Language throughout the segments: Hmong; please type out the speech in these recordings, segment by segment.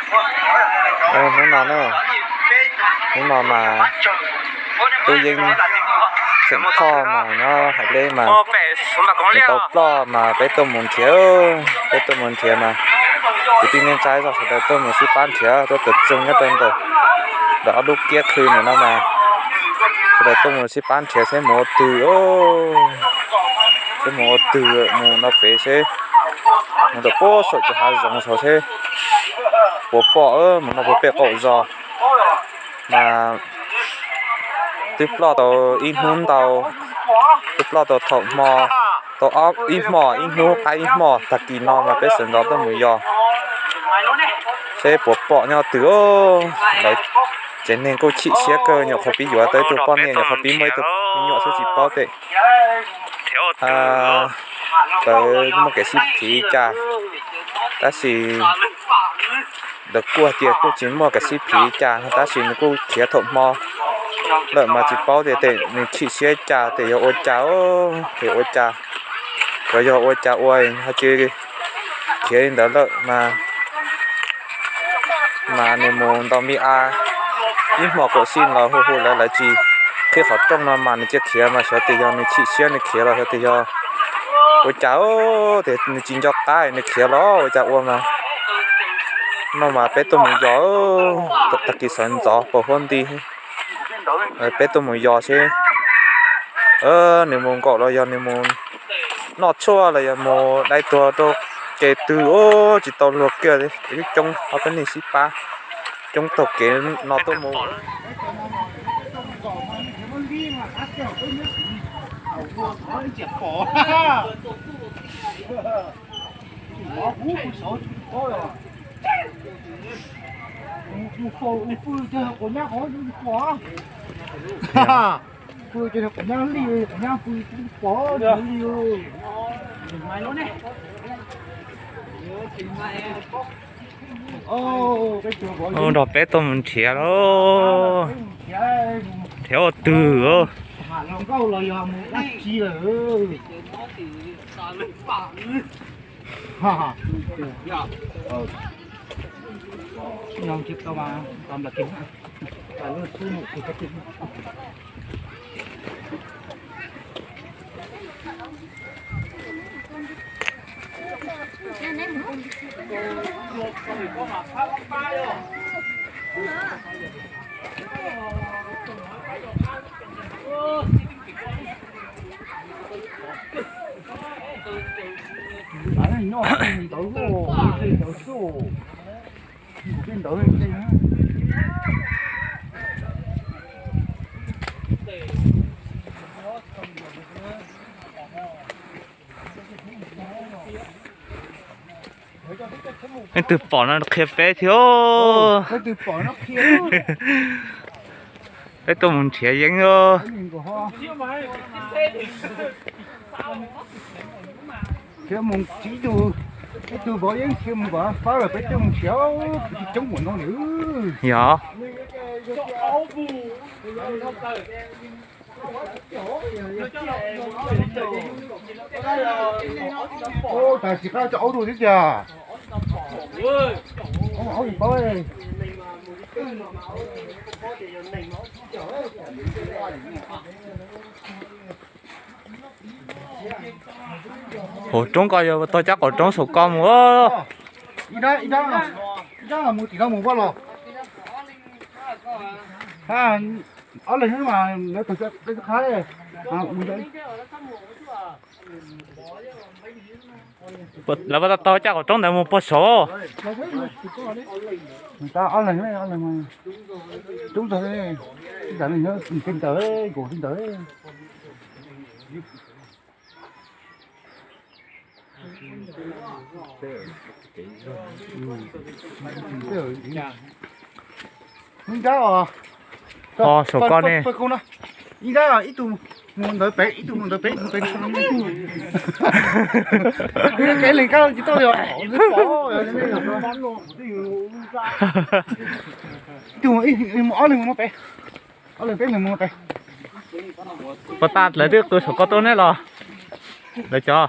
Hnub no na, hnub no mas tub yeeb xeem Thoj mas nyob hais deb mas nws tau ploj mas peb tuaj mus nrhiav, peb tuaj mus nrhiav mas kwv tij neej tsa zog sawv daws tuaj mus sib pab nrhiav tuaj tawm txoog nyob rau ntawm, ntawm ob lub kiab khw ntawm no mas sawv daws tuaj mus sib pab nrhiav seb mus ua twg, seb mus ua twg mus no pem seb mus ntawm puag saum cov hav zoov saud seb puas pom, mus no puag pem qaum zos mas twb ploj tau ib hnub ntau, twb ploj tau thaum hmo, tau ib hmos ib hnub qaib ib hmos. Tag kis no mas peb sawv ntxov tuaj mus yos seb puas pom nyob twg. Lawv tsev neeg kuj chim siab kawg, nyuam qhuav pib yuav tau ib tug poj niam, nyuam qhuav pib muaj ib tug me nyuam xwb tsis paub tias lawv muaj kev sib phiv cas, tab sis lawv kuj hais tias kuj tsis muaj kev sib phiv cas no, tab sis nws kuj khiav thaum hmo lawm mas tsis paub tias tes nws chim siab cas, tes yog ua cas, tes ua cas, xyov yog ua cas ua ho cia khiav li ntawd lawm mas. Mas nws mus ntaus mi a ib hmos kaum xij los hu hu lawv, lawv tsis qhib qhov rooj no mas nws cia khiav mas xyov tias yog nws chim siab nws khiav los xyov tias yog ua cas, tias nws tsis nco qab nws khiav los ua cas ua mas. No mas peb tuaj mus yos, tag kis sawv ntxov pas huab nti, peb tuaj mus yos seb nws mus nkaum los yog nws mus noj tshuaj los yog mus dai tuag rau kev twg, tsis tau luag kiag li. Coob ob peb neeg sib pab, coob taug kev no tuaj mus. Nrog peb tuaj mus nrhiav lauj, nrhiav ua twg. Leej twg pom no qhia peb thiab. Peb tuaj mus nrhiav yeeb os. Khiav mus tsis ib tug, ib tug vauv yeeb khiav mus kom fab lawm peb tuaj mus nrhiav kwv tij coob npaum no li. Yog. Ua cas tsis qab cov aub dua thiab tiag. Aub paub. Hauv roob ko yog taug cab qaum roob saum ko mus. Ib dab mus tim no mus vaj los. Ob leeg mas lawv tag peb qab. Lawv puas tau taug cab qaum roob ntawd mus puag saud? Ob leeg, ob leeg, roob ntawd, ib leeg nyob ntawd, nkaus li ntawd. Ib nrab os. Saum ko ne. Ib nrab ib tug mus ntawd pem, ib tug mus ntawd pem, ib tug mus pem. Kev leeg kab tsis tau li. Ib tug, ob leeg mus no pem. Ob leeg peb leeg mus no pem. Puas tas lawv twb qw saum ko tuaj ne los? Lawv cov.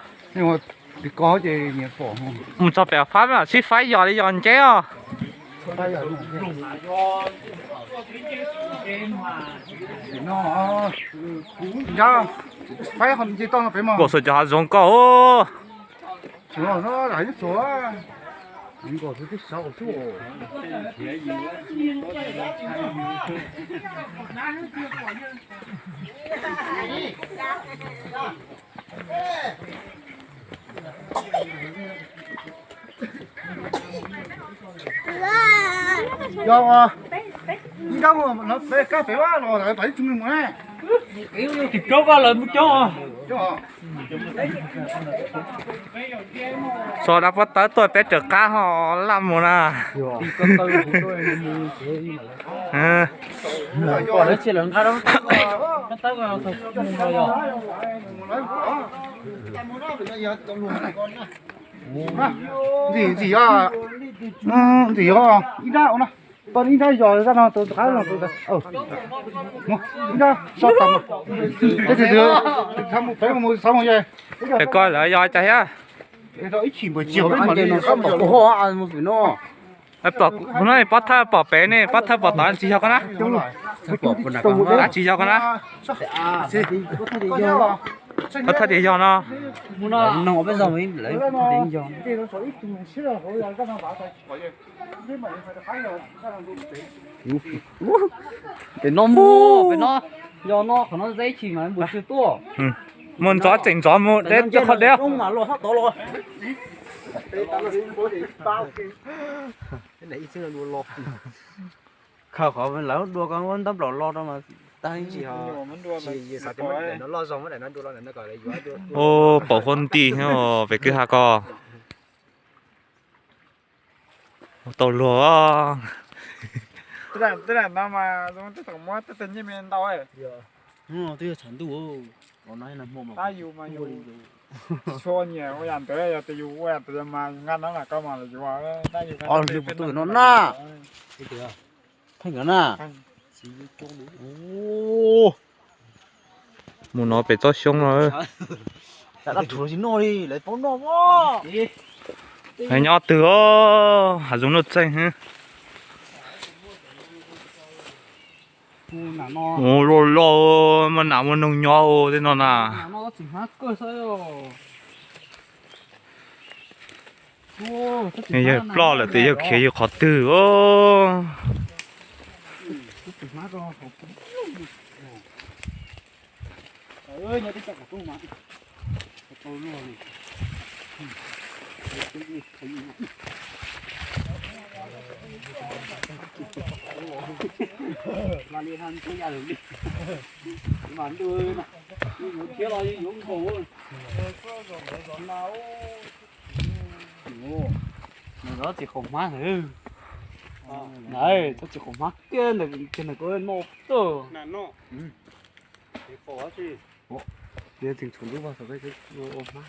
Tim ko ces nyias pom. Mus txog pem fab mas sib faib yos li yos nceb os. Nkaus xwb cov hav zoov koj. Yog ib nrab mus no peb kab pem vaj los peb tsis mus na. Tim koj vaj lawv mus coob. Tso dab pob tawb tuaj peb raws qab ho laj mus na. Ntxim ntxim os, ntxim os, ib nrab ua no, tau ib nrab yos zaj no tus qab no tus ib nrab so tau. Peb tus tus, peb mus xav mus yog. Es koj lawv yog cas thiab? Ib chim npawg tsis yog peb mam li no. Pob thawj pom pem ne, pob thawj pom tod tsis yog koj na. Tsis yog koj na. Pob thawj tias yog no. Pem no mus, pem no, yog no qhov no zeb chim mas npus tsw tuaj. Mus ntxov tseem ntxov mus deb qhov deb. Khaws qhov lawv dua ko ntab nplaum lo rau mas tag. Ua paum huab nti pem kwj ha ko. Tau luag. Tej no mas zoo tej thaum muab tej teg nyiaj me ntau. Tab yus mas yus txhua nyiam ua yam ntawd, yog tias yus ua yam ntawd mas nqa no mas koj mas yuav tab yus. Os, tus no na. Theej no na. Mus no pem tsob xyoob no. Nyob twg os, hav zoov nuj txeeg. Mus loj loj, muaj nas muaj noog nyob tej no na. Yawg ploj lawm tes yawg khiav yawg qhov twg os. Txoj txiv qaum hmab ntawd, txoj txiv qaum hmab kiag ntawd, kiag ntawd kuv noj tuaj. Tias tseem tshuav lub vaj tau peb ua hmab.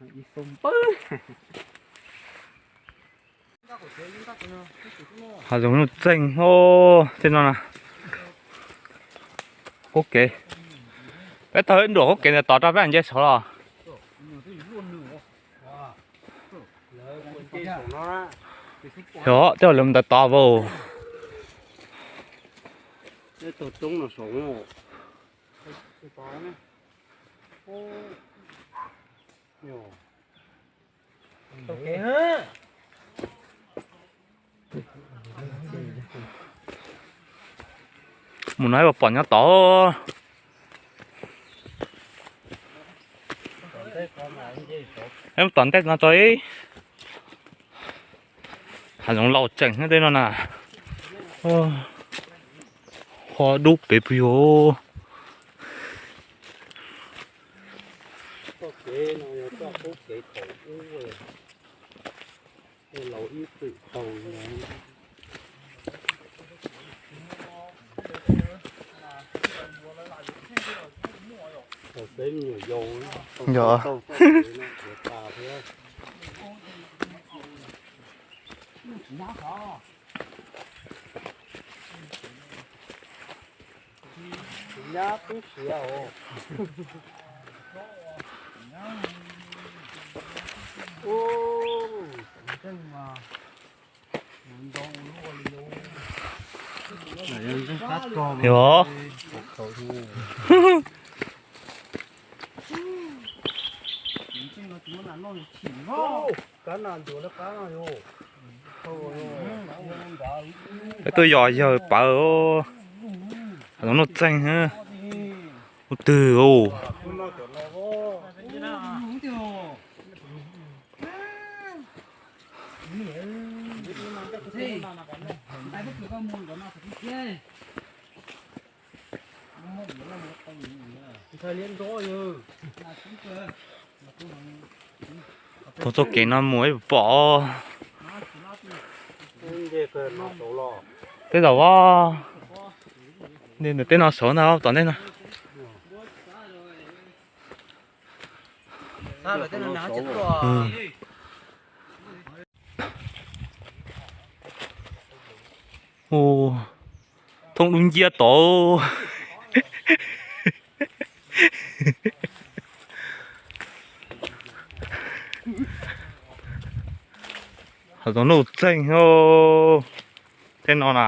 Ib xoo npawb. Hav zoov nuj txeeg hos tej no na. Qub kev, peb taug ib nruam qub kev ntawd tod rau peb nce saud los. Yog tej lawv ntawd tod vauj. Mus no pom nyob tod. Tom ntej no tso ib. Hav zoov laus tseem tej no na. Ho dub pem pw yog. Yog. Nyab tub siav os. Yog. Tuaj yos yawg pawg, nuj txeeg ub twg. Thaum txoj kev no mus ib pom. Tej zaum vab, tej no saud ntag, tom ntej no. Thooj dub nciab tod. Hov tau nuj txeeg, tej no na.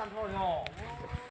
Tag nrho yog.